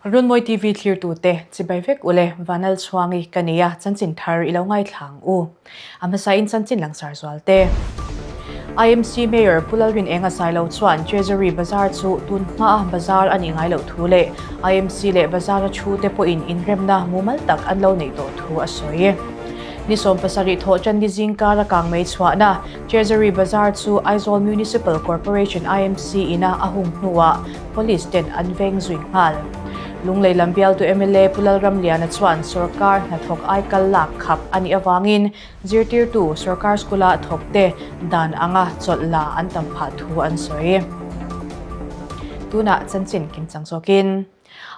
Runmawi TV thlirtute chibai vek ule Vanal Chhuangi ka nia chanchin thar i lo ngaithla ang u. A hmasain chanchin langsar zual te. IMC Mayor Pu Lalrinenga Sailo chuan Treasury Bazar chu tun hmaa bazar a nih ngai loh thu leh IMC leh bazara thu te pawhin inremna mumal tak an lo neih tawh thu a sawi. Ni 70 thawh tan ni zingkar a kang mai chhuahna Treasury Bazar chu Aizawl Municipal Corporation, IMC, ina a hung hnuah Police ten an veng zui nghal. Lunglei lam bialtu mla Pu Lalramliana chuan sorkar hnathawk aikal lak khap a nih avangin zirtirtu sorkar school-a thawkte dan anga chawlh la an tam phah thu an sawi. Tunah chanchin kimchang zawkin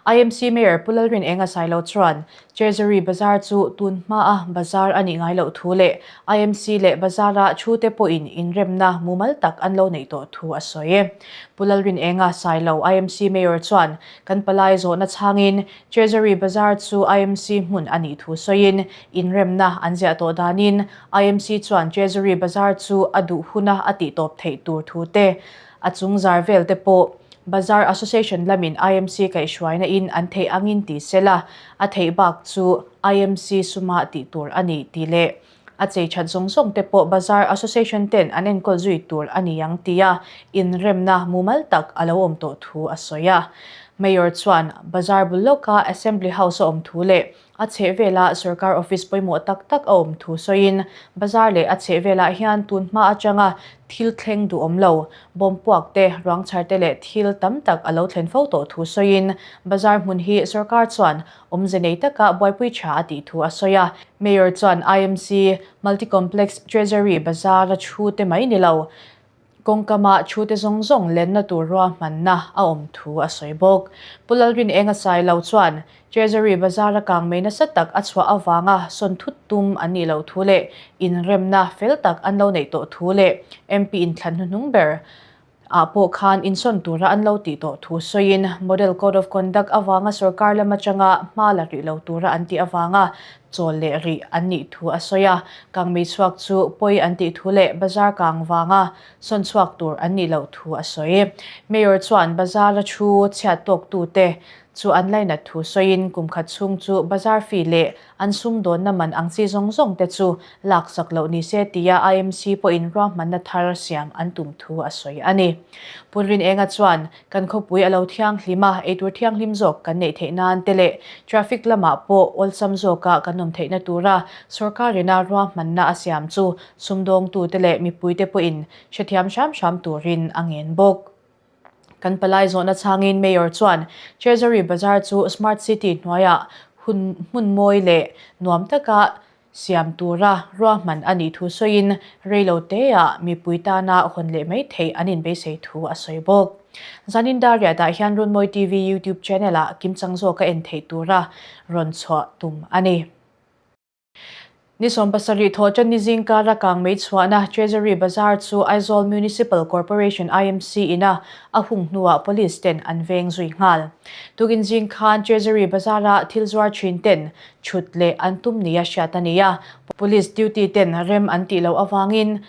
IMC Mayor Pu Lalrinenga Sailo chuan Treasury Bazar chu tun hmaa bazar a nih ngai loh thu leh IMC leh bazara thute pawhin inremna mumal tak an lo neih tawh thu a sawi. Pu Lalrinenga Sailo IMC Mayor chuan kan palai zawhna chhangin Treasury Bazar chu IMC hmun a nih thu sawiin inremna an ziah tawh danin IMC chuan Treasury Bazar chu a duh huna a tihtawp theih tur thu te a chung zar vel te pawh Bazar Association lamin IMC kaihhruaina in an theih angin ti sela, a theih bak chu IMC suma tih tur a ni tih leh a chei that zawng zawng te pawh Bazar Association ten an enkawl zui tur a ni ang tia inremna mumal tak a lo awm tawh thu a sawi a. Mayor chuan Bazar bul lawka Assembly House a awm thu leh A chhehvelah sorkar office pawimawh tak tak a awm thu sawiin, bazar leh a chhehvelah hian tun hma atanga thil thleng duhawm lo, bawm puak te, ruang chhar te leh thil tam tak a lo thlen fo tawh thu sawiin, bazar hmun hi sorkar chuan awmze nei taka buaipui tha a tih thu a sawi a. Mayor chuan IMC Multi-Complex Treasury bazar a thu te mai ni lo, Kawngkama thute zawng zawng lenna tur ruahmanna a awm thu a sawi bawk. Pu Lalrinenga Sailo chuan Treasury bazara kang mai nasa tak a chhuah avanga sawn thut tum an nih loh thu leh inremna fel tak an lo neih tawh thu leh MP inthlan hnuhnung ber ah pawh khan insawn tura an lo tih tawh thu sawiin Model Code of Conduct avanga sorkar lam atanga hma la rih lo tura an tih avanga chawl leh rih an nih thu a sawi a, kangmei chhuak chu pawi an tih thu leh bazar kang vanga sawn chhuak tur an nih loh thu a sawi. Mayor chuan bazar a thu chhiat tawktute chu an lainat thu sawiin kum khat chhung chu bazar fee leh an sumdawnna man ang chi zawng zawng te chu laksak loh ni se tia IMC pawhin ruahmanna thar siam an tum thu a sawi a ni. Pu Rinenga chuan Kan khawpui a lo thianghlim a, eitur thianghlim zawk kan neih theih nan te leh traffic lamah pawh awlsam zawka kan awm theihna tura sorkarina ruahmanna a siam chu sumdawngtute leh mipuite pawhin hrethiam hram hram turin a ngen bawk. Kan palai zawhna chhangin Mayor chuan Treasury Bazar chu Smart City hnuaiah hun hmun mawi leh nuam taka Siam tura ruahman a nih thu sawiin reilo teah mipui tana hawn leh mai theih an inbeisei thu a sawi bawk. Zanin Dariatah hian Runmawi TV YouTube channel-ah kimchang zawka en theih tura rawn chhuah tum a ni. Ni 70 thawhṭan ni zingkara kangmei chhuahna Treasury Bazar chu Aizawl Municipal Corporation, IMC, ina a hung hnuah Police ten an veng zui nghal. Tukin zing khan Treasury Bazar-a thil zuar thin ten Chhut leh an tum nia hriat a ni a, Police duty ten rem an tih loh avangin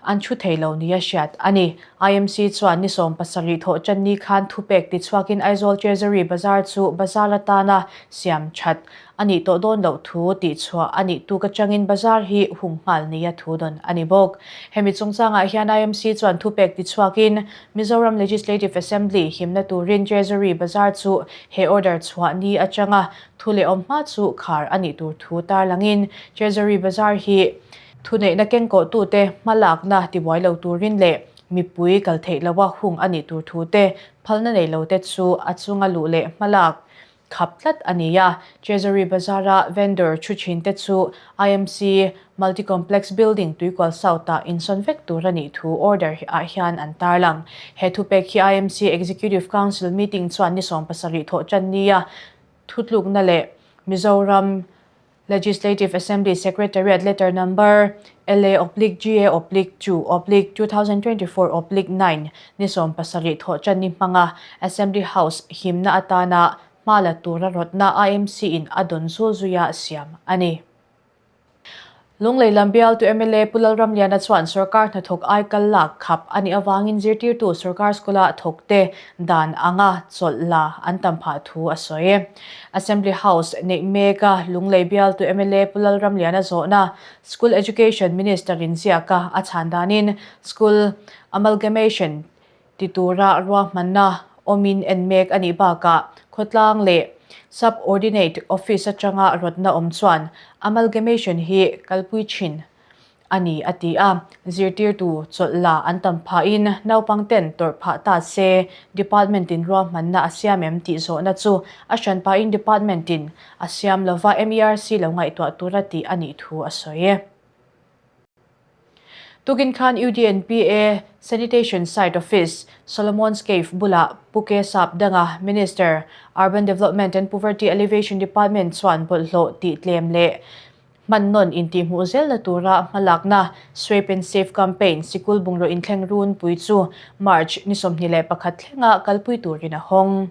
an thu thei lo nia hriat a ni. IMC chuan ni 70 thawh tan ni khan thupek tichhuakin Aizawl Treasury Bazar chu bazar atana siam that a nih tawh dawn loh thu tihchhuah a nih tuk atangin bazar hi hung nghal nia thu dawn a ni bawk. Hemi chungchangah hian IMC chuan thupek tichhuakin Mizoram Legislative Assembly himna turin Treasury Bazar chu he order chhuah ni atanga Thu leh awm hma chu khar a nih tur thu tarlangin Treasury Bazar hi thuneihna kengkawhtute hmalakna tibuai lo turin leh mipui kal theih loha hung a nih tur thu te phalna nei lote chu a chunga luh leh hmalak khap tlat a ni a. Treasury Bazar-a vendor thu thinte chu IMC Multi-Complex Building Tuikual South-ah insawn vek tur a nih thu order ah hian an tarlang. He thupek hi IMC Executive Council meeting chuan ni 70 thawh tan nia Thutlukna leh Mizoram Legislative Assembly Secretariat Letter Number LA/GA/2/2024/9 ni 70 thawhṭan ni hmanga Assembly House himna atana hma la tura rawtna IMC in a dawn zul zuia siam a ni. Lunglei lam bialtu mla Pu Lalramliana chuan sorkar hnathawk aikal lak khap a nih avangin zirtirtu sorkar school-a thawkte dan anga chawlh la an tam phah thu a sawi. Assembly House neih meka Lunglei bialtu mla Pu Lalramliana zawhna School Education Minister-in ziaka a chhan danin School Amalgamation ti tura ruahmanna awmin en mek a nih bakah khawtlang leh Sub-Ordinate Office atanga rawtna awm chuan amalgamation hi kalpui thin a ni a ti a. Zirtirtu chawlh la an tam phahin naupang ten tawrh phah ta se Department in ruahmanna a siam em tih zawhna chu a hran pahin Department in a siam lova MERC lo ngaihtuah tura tih a nih thu a sawi. Tukin khan UDNPA Sanitation Site Office, Solomon's Cave bulah Pu Ke Sap danga Minister, Urban Development and Poverty Alleviation Department chuan bawlhhlawh tih tlem leh hman nawn intihhmuh zelna tura hmalakna Sweep and Save Campaign sikul bungraw inthleng runpui chu March ni 21 thlenga kalpui turin a hawng.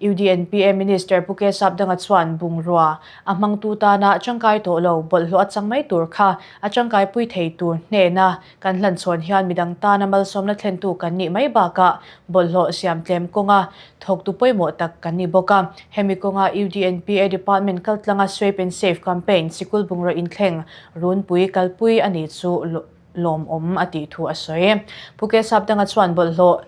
UDNPA Minister Pu Ke Sapdanga chuan bungrua a hmangtu tana tangkai tawh lo bawlhhlawh a chang mai tur kha a tangkaipui thei tur hnena kan hlanchhawn hian midang tana malsawmna thlentu kan nih mai bakah bawlhhlawh siam tlem kawnga thawktu pawimawh tak kan ni bawk a. Hemi kawnga UDNPA Department kaltlanga Sweep and Save Campaign sikul bungraw inthleng runpui kalpui a nih chu lawmawm a tih thu a sawi. Pu Ke Sapdanga chuan bawlhhlawh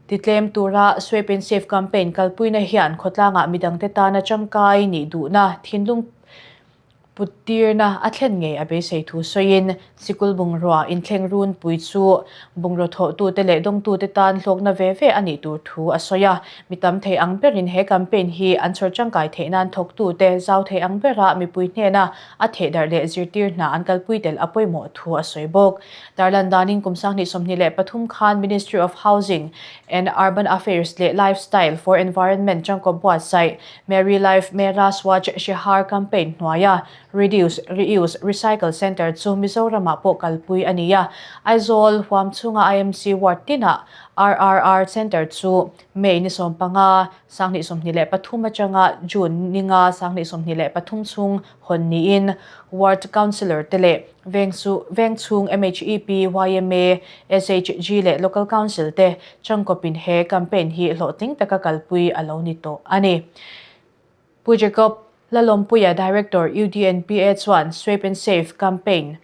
Titlem tura Sweep and Save campaign kalpuina hian khawtlangah midangte tana tangkai nih duhna thinlung puttirna a thlen ngei a beisei thu sawiin sikul bungrua inthleng runpui chu bungraw thawhtute leh dawngtute tan hlawkna ve ve a nih tur thu a sawi a. Mi tam thei ang berin he campaign hi an chhawr tangkai theih nan thawktute zau thei ang bera mipui hnena a thehdarh leh zirtir hna an kalpui tel a pawimawh thu a sawi bawk. Tarlan danin kum 2023 khan Ministry of Housing and Urban Affairs leh Lifestyle for Environment tangkaw buatsaih Meri Life Mera Swachh Shehar campaign hnuaia Reduce, Reuse, Recycle Centre chu Mizoramah pawh kalpui a ni a. Aizawl huam chhunga IMC ward tinah RRR Centre chu May ni 15, 2023 atanga June ni nga, 2023 chhung hawn niin Ward Councillor te leh Vengchhung MHEP, yma, SHG leh Local Council te changkawpin he campaign hi hlawhtling taka kalpui a lo ni tawh a ni. Pu Jacob Lalawmpuia Director UDNPA chuan Sweep and Save campaign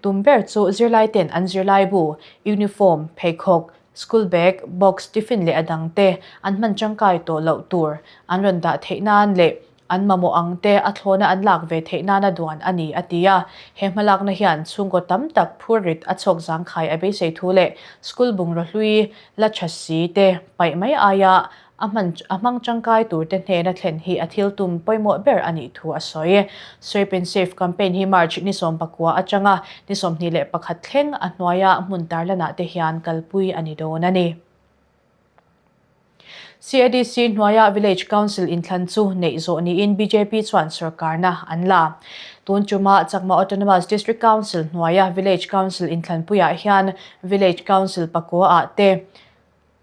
tum ber chu zirlai ten an zirlaibu, uniform, pheikhawk, school bag, box, tiffin leh a dang te an hman tangkai tawh loh tur an rawn dah theih nan leh An mamawh ang te a thlawna an lak ve theih nana duan a ni, a ti a. He hmalakna hian chhungkaw tam tak phurrit a chhawk zangkhai a beisei thu leh school bungraw hlui la tha si te paih mai aia a hman a hmang tangkai tur te hnena thlen hi a thil tum pawimawh ber a nih thu a sawi. Sweep and Save campaign hi March ni 19 atanga ni 21 thleng a hnuaia hmun tarlanah te hian kalpui a ni dawn a ni. CADC hnuaia Village Council inthlan chu neih zawh niin bjp chuan sorkarna an la. Tun tuma Chakma Autonomous District Council hnuaia Village Council inthlanpuiah hian Village Council pakua ah te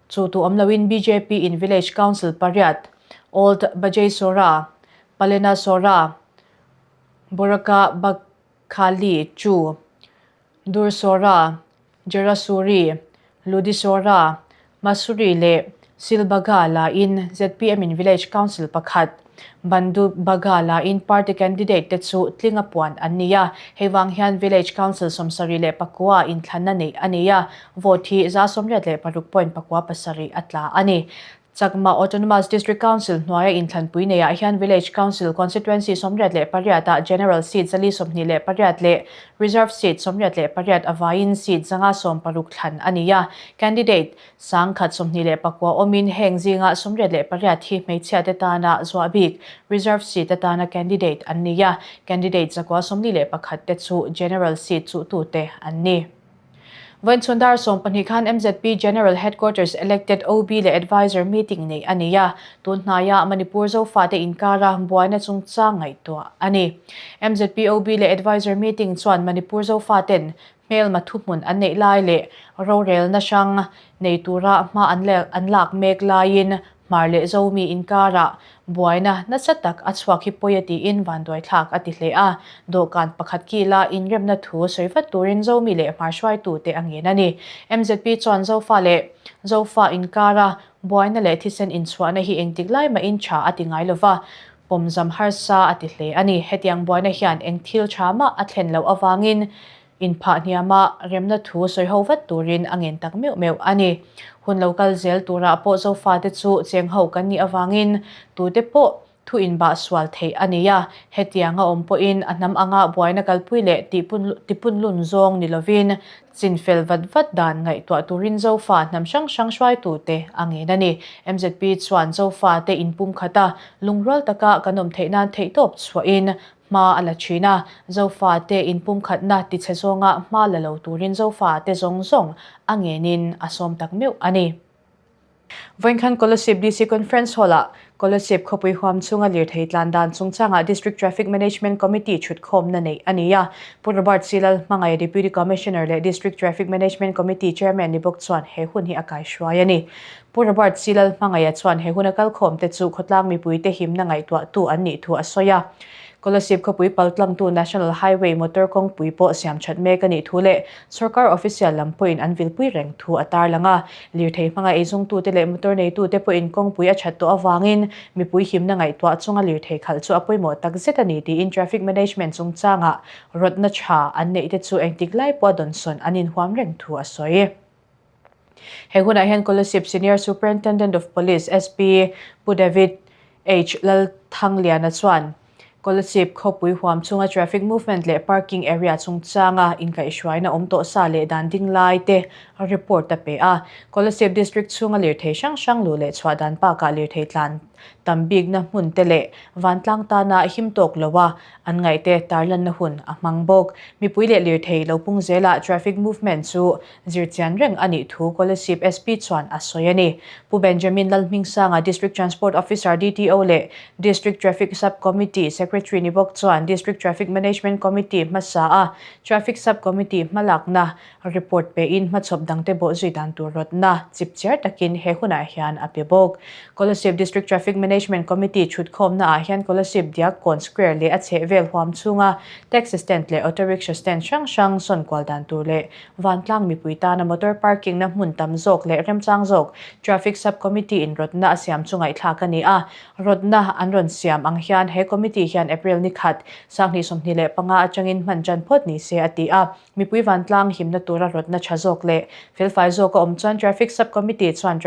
chu tu awm loin bjp in Village Council pariat Old Bajeisora, Palenasora, Boraka Bakhali chu Dursora, Jerasuri, Ludisora, Masuri leh Silbaga lain zpm in Village Council pakhat, Bandubaga lain party candidate te chu tlinga puan an ni a. Hei vang hian Village Council 79 inthlanna neih a ni a, vote hi 86.67 a tla a ni. Chakma Autonomous District Council hnuaia inthlanpui neiah hian Village Council Constituency 88 ah General Seat 428 leh Reserve Seat 88 avaiin seat 160 thlan a ni a. Candidate 129 awmin heng zinga 88 hi hmeichhiate tana zuah bik Reserve Seat atana candidate an ni a. Candidate 141 te chu General Seat chuhtute an ni. Vawiinchhun dar 12 khan mzp General Headquarters Elected OB leh Adviser meeting neih a ni a, tun hnaia Manipur Zofate inkara buaina chungchang ngaihtuah a ni. Mzp OB leh Adviser meeting chuan Manipur Zofaten hmelma thuhmun an neih lai leh rorelna hrang nei tura hma an lak mek laiin. Hmar leh Zomi inkarah buaina nasa tak a chhuak hi pawi a tiin vanduaithlak a ti hle a. Dawhkan pakhat kila inremna thu sawi vat turin Zomi leh Hmar hruaitute a ngen a ni. MZP chuan Zofa leh Zofa inkara buaina leh thisen inchhuahna hi engtik lai mahin tha a ti ngai lova, pawmzam harsa a ti hle a ni. Hetiang buaina hian eng thil tha mah a thlen loh avangin Inphah hniama remna thu sawi ho vat turin a ngen tak meuh meuh a ni. Hun lo kal zel turah pawh Zofate chu cheng ho kan nih avangin tute pawh thu inbah sual theih a ni a, hetiang a awm pawhin a hnam anga buaina kalpui leh tihpunlun zawng ni lovin chinfel vat vat dan ngaihtuah turin Zofa hnam hrang hrang hruaitute a ngen a ni. MZP chuan Zofate inpumkhata lungrual taka kan awm theih nan theihtawp chhuahin Hma a la thin a, Zofate inpumkhatna tichhe zawnga hma la lo turin Zofate zawng zawng a ngenin a sawm tak meuh a ni. Vawinkhan Kolasib DC Conference Hall-ah Kolasib khawpui huam chhunga lirthei tlan dan chungchangah District Traffic Management Committee chhutkhawmna neih a ni a. Pu Robert C. Lalhmangaia Deputy Commissioner leh District Traffic Management Committee Chairman ni bawk chuan he hun hi a kaihruai a ni. Pu Robert C. Lalhmangaia chuan he huna kalkhawmte chu khawtlang mipuite himna ngaihtuahtu an nih thu a sawi a. Kolasib khawpui paltlangtu National Highway motor kawngpui pawh siam that mek a nih thu leh sawrkar official lam pawhin an vilpui reng thu a tarlang a. Lirthei hmanga eizawngtute leh motor neitute pawhin kawngpui a that tawh avangin mipui himna ngaihtuah chunga lirthei khalh chu a pawimawh takzet a ni tiin traffic management chungchangah rawtna tha an neihte chu engtik lai pawha dawnsawn an inhuam reng thu a sawi. He hunah hian Kolasib Senior Superintendent of Police, SP, Pu David H. Lalthangliana chuan Kolasib khawpui huam chunga traffic movement leh parking area chungchanga inkaihhruaina awm tawh sa leh dan ding lai te report a pe a. Kolasib District chhunga lirthei hrang hrang luh leh chhuah dan bakah lirthei tlan tam bikna hmun te leh vantlang tana him tawk lo a An ngaihte tarlanna hun a hmang bawk. Mipui leh lirthei lo pung zelah traffic movement chu zirchian reng a nih thu Kolasib SP chuan a sawi a ni. Pu Benjamin Lalhmingsanga District Transport Officer, DTO, leh District Traffic Sub Committee Secretary ni bawk chuan District Traffic Management Committee hmasa a Traffic Sub Committee hmalakna Report pein hmachhawp dangte bawhzui dan tur rawtna chipchiar takin he hunah hian a pe bawk. Kolasib District Traffic Management Committee chhutkhawmna ah hian Kolasib Diakkawn Square leh a chhehvel huam chhunga taxi stand leh auto rickshaw stand hrang hrang sawn kual dan tur leh vantlang mipui tana motor parking na hmun tam zawk leh remchang zawk Traffic Sub Committee in rawtna a siam chu ngaihthlak a ni a. Rawtna an rawn siam ang hian he committee hian April ni khat, 2025 atangin hman tan phawt ni se a ti a. Mipui vantlang himna tura rawtna tha zawk leh felfai zawk a awm chuan Traffic Sub Committee chuan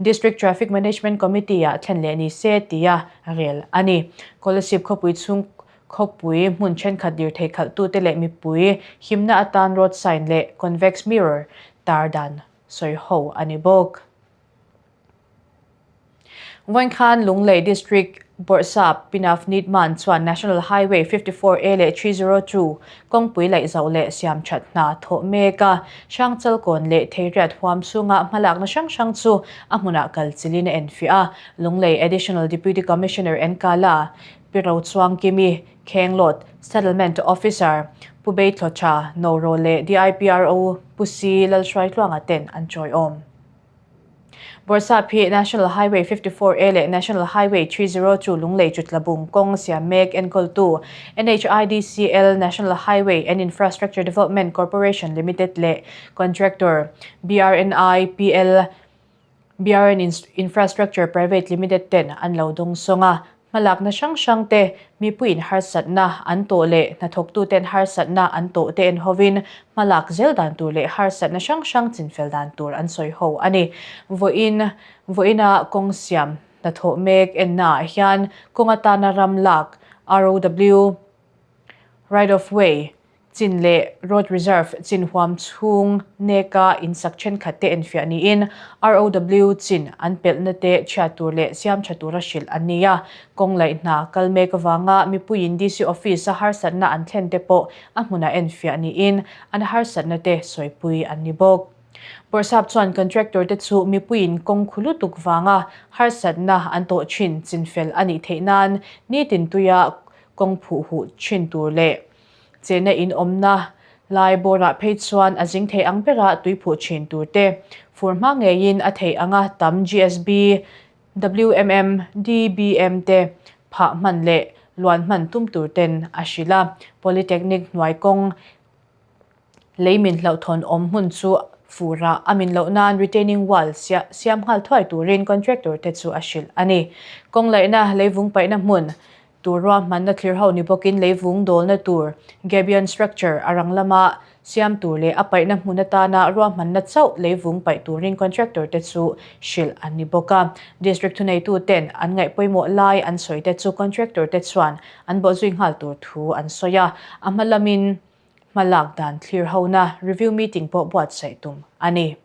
District Traffic Management Committee ah thlen leh ni se tia rel a ni. Kolasib khawpui chhung khawpui hmun thenkhat lirthei khalhtute leh mipui himna atan road sign leh convex mirror tar dan sawi ho a ni bawk. Vawinkhan Lunglei District Bawrhsap Pinav Nidman chuan National Highway 54 A leh 302 kawngpui laih zauh leh siam that hna thawh mek a, Hrangchalkawn leh Theiriat huam chhunga hmalakna hrang hrang chu a hmunah kal chilin a enfiah a. Lunglei Additional Deputy Commissioner N Kala, Pi Rochuangkimi, Khenglawt Settlement Officer Pu Beithlawtha Noro leh DIPRO Pu C Lalhruaitluanga ten an chawiawm. Bawrhsap hi National Highway 54 A leh National Highway 302 Lunglei Chutlabung kawng siam mek enkawltu NHIDCL National Highway and Infrastructure Development Corporation Limited leh Contractor BRNIPL BRN Infrastructure Private Limited ten an lo dawngsawng a. Hmalakna hrang hrang te, mipuiin harsatna an tawh leh hnathawktuten harsatna an tawh te en hovin hmalak zel dan tur leh harsatna hrang hrang chinfel dan tur an sawi ho a ni. Vawiin, vawiina kawng siam hnathawh mek ennaah hian kawng atana ram lak, ROW, Right of Way, Chin leh Road Reserve chin huam chhung neka insak thenkhat te enfiah niin ROW chin an pelhna te chhiat tur leh siam tha tura hrilh an ni a. Kawng laih hna kal mek avanga mipuiin DC Office a harsatna an thlen te pawh a hmunah enfiah niin an harsatna te sawipui an ni bawk. Bawrhsap chuan contractor te chu mipuiin kawng khu lutuk vanga harsatna an tawh thin chinfel a nih theih nan nitin tuia kawng phuh huh thin tur leh Chena in awmna lai bawrah phei chuan a zing thei ang bera tui phuh thin tur te, fur hma ngeiin a theih anga tam GSB. WMM, DBM te phah hman leh luan hman tum tur ten a hrilh a. Polytechnic hnuai kawng lei min hlauhthawn awm hmun chu furah a min loh nan retaining wall siam nghal thuai turin contractor te chu a hrilh a ni. Kawng laihna leivung paihna hmun tur ruahmanna thlir ho ni bawkin leivung dawlna tur gabion structure a rang lama siam tur leh a paihna hmun atana ruahmanna chauh leivung paih turin contractor te chu hrilh an ni bawk a. District thuneitu ten an ngaih pawimawh lai an sawi te chu contractor te chuan an bawhzui nghal tur thu an sawi a, a hma lamin hma lak dan thlir hona review meeting pawh buatsaih tum a ni.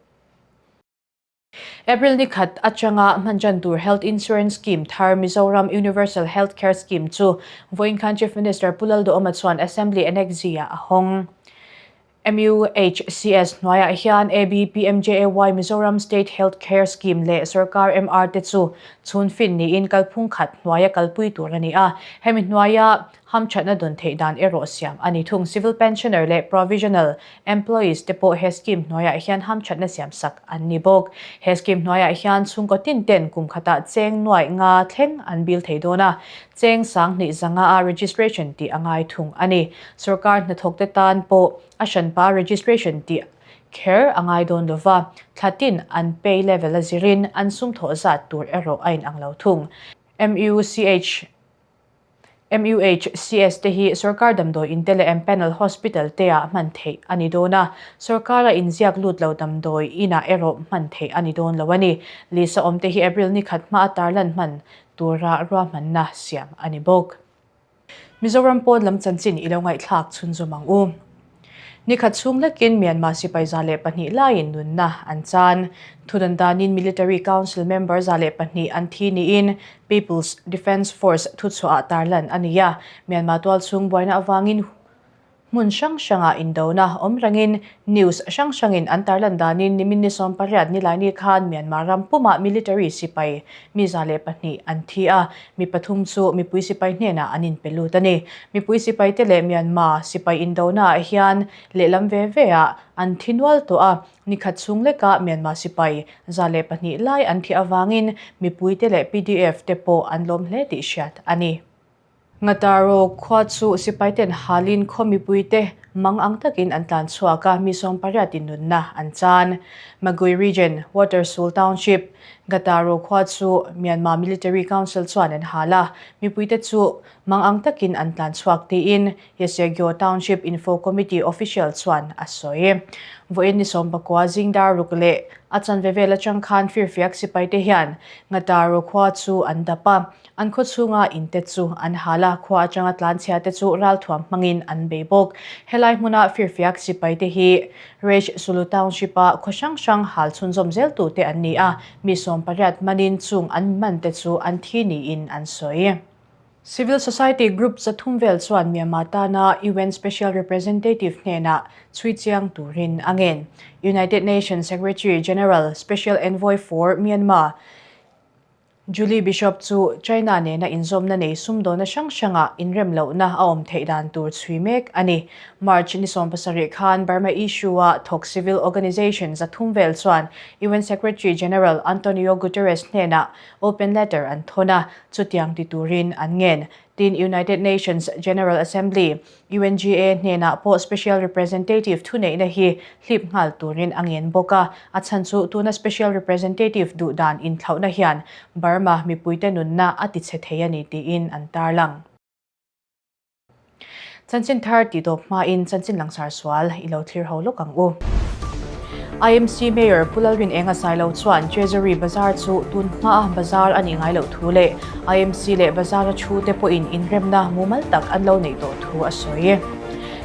April ni khat atanga hmanjan tur Health Insurance Scheme thar Mizoram Universal Health Care Scheme chu vawiin khan Chief Minister Pu Lalduhoma chuan Assembly Annex ah a hawng. MUHCS hnuaiah hian ABPMJAY Mizoram State Health Care Scheme leh Sorkar MR te chu chhunfin niin kalphung khat hnuaia kalpui tur a ni a. Hemi hnuaia hamthatna dawn theih dan erawh siam a ni thung. Civil Pensioner leh Provisional Employees te pawh he scheme hnuaiah hian hamthatna siam sak an ni bawk. He scheme hnuaiah hian chhungkaw tin ten kum khatah cheng nuaih nga thleng an bil thei dawn a, cheng 2000 zanga a registration tih a ngai thung a ni. Sorkar hnathawk te tan pawh a hranpa registration tih kher a ngai dawn lova, thla tin an pay level a zirin an sum thawh zat tur erawh a inang lo thung. MUCH MUHCS te hi sorkar damdawi in te leh empanel hospital te ah hman theih a ni dawn a, sorkara inziak lut lo damdawi inah erawh hman theih a ni dawn lo a ni. Lisa awm te hi April ni khat hma a tarlan hman tura ruahmanna siam a ni bawk. Mizoram pawn lam chanchin i lo ngaihthlak chhunzawm ang u. Nikhat chhung lekin Myanmar sipai 102 laiin nunna an chan. Thudan danin Military Council member 102 an thi niin People's Defence Force thuchhuahah tarlan a ni a. Myanmar tualchhung buaina avangin hmun hrang hrangah indona awm rengin news hrang hrangin an tarlan danin nimin ni 18 nilaini khan Myanmar ram pumah military sipai mi 102 an thi a, mi pathum chu mipui sipai hnenah an inpe lut a ni. Mipui sipaite leh Myanmar sipai indonaah hian lehlam ve ve ah an thi nual tawh a, nikhat chhung lekah Myanmar sipai 102 lai an thih avangin mipuite leh PDF te pawh an lawm hle tih hriat a ni. Ngataro khua chu sipaiten halin khaw mipuite mang ang takin an tlan chhuak a, mi 80 in nunna an chan. Magui Region, Watersul Township, Gataro khua chu Myanmar Military Council chuan an hal a, mipuite chu mang ang takin an tlan chhuak tiin Yesegyo Township Info Committee official chuan a sawi. Vawiin ni 19 zing dar ruk leh a chanve vel atang khan firfiak sipaite hian Ngataro khua chu an dap a, An khaw chhunga in te chu an hal a, khua atanga tlanchhia te chu ralthuam hmangin an bei bawk. Helai hmuna firfiak sipai te hi Resh Sulu Township-a khaw hrang hrang hal chhunzawm zel tu te an ni a, mi 80 manin chung an man te chu an thi niin an sawi. Civil Society Group 300 vel chuan Myanmar tana UN Special Representative hnenah chhui chiang turin a ngen. United Nations Secretary General Special Envoy for Myanmar, Julie Bishop chu China nena inzawmna nei sumdawna hrang hrangah inrem lohna a awm theih dan tur chhui mek a ni. March ni 17 khan Burma issue-a thawk civil organisation 300 vel chuan UN Secretary General Antonio Guterres hnenah open letter an thawn a, chutiang ti turin an ngen. Tin, United Nations General Assembly, UNGA hnenah pawh Special Representative thuneihna hi hlip nghal turin a ngen bawk a, a chhan chu tuna Special Representative duh dan inthlauhna hian Burma mipuite nunna a tichhe thei a ni tiin an tarlang. Chanchin thar tih tawp hmain chanchin langsar sual i lo thlir ho lawk ang u. IMC Mayor Pu Lalrinenga Sailo chuan Treasury Bazar chu tun hmaa bazar a nih ngai loh thu leh IMC leh bazara thu te pawhin inremna mumal tak an lo neih tawh thu a sawi.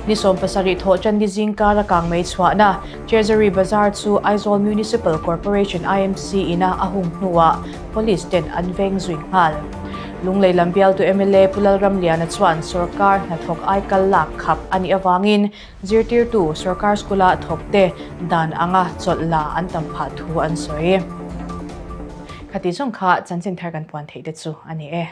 Ni 17 thawh tan ni zingkar a kang mai chhuahna Treasury Bazar chu Aizawl Municipal Corporation, IMC, ina a hung hnuah Police ten an veng zui nghal. Lunglei lam bialtu mla Pu Lalramliana chuan sorkar hnathawk aikal lak khap a nih avangin Zirtirtu sorkar school-a thawkte dan anga chawlh la an tam phah thu an sawi. Khati zawng kha chanchin thar kan puan theih te chu a ni e.